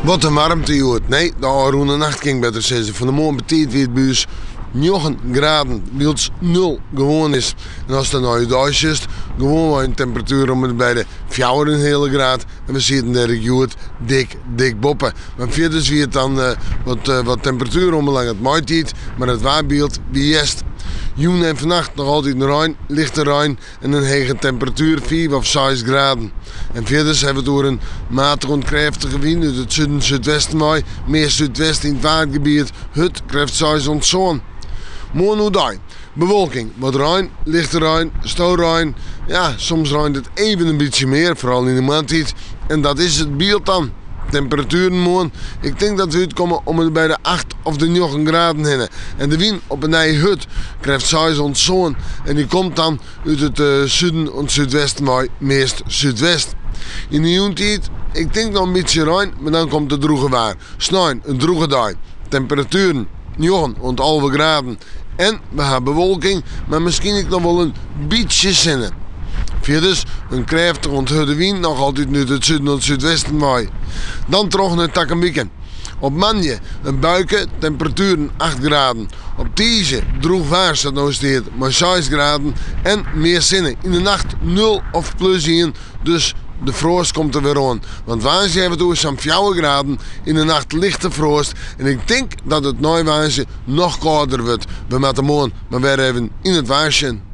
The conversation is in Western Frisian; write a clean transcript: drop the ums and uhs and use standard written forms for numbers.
Wat in waarmte hjoed. Nee, de ôfrûne nacht kin ik better sizze. Fan 'e moarn betiid wie it by ús njoggen graden, wylst nul gewoan is. En ast dan nei oerdei sjochst, gewoanwei in temperatuer om en by de fjouwer en in heale graad. En we sieten dêr ek hjoed dik, dik boppe. Mar fierders wie it dan wat, wat temperatuer oanbelanget maitiid, mar it waarbyld wie hjerst. Jûn en fannacht noch altyd rein, lichte rein en in hege temperatuer, fiif of seis graden. En fierders hawwe we it oer in matige oant krêftige wyn út it suden súdwesten wei, meast súdwest yn it Waadgebiet, hurd, krêft seis oant sân. Moarn oerdei, bewolking, wat rein, lichte rein, storein. Ja, soms reint it even in bytsje mear, foaral yn de moarntiid. En dat is it byld dan. Temperatueren moarn, ik tink dat we útkomme om en by de acht of de njoggen graden hinne. En de wyn op 'e nij hurd, krêft seis oant sân. En dy komt dan út it suden oant súdwesten wei, meast súdwest. Yn de jûntiid, ik tink noch in bytsje rein, mar dan komt it drûge waar. Snein in drûge dei. Temperatueren njoggen oant 11 graden. En we ha bewolking, mar miskien ek noch wol in bytsje sinne. Fierders in krêftige oant hurde wyn noch altyd út it suden oant súdwesten wei. Dan troch nei takom wike. Op moandei in buike, temperatueren 8 graden. Op tiisdei drûch waar sa't no stiet mei 6 graden en mear sinne. Yn de nacht nul of plus ien, dus de froast komt der wer oan. Want woansdei hawwe we it oer sa'n 4 graden, yn de nacht lichte froast. En ik tink dat it nei woansdei noch kâlder wurdt. We moatte moarn mar wer even yn it waar sjen.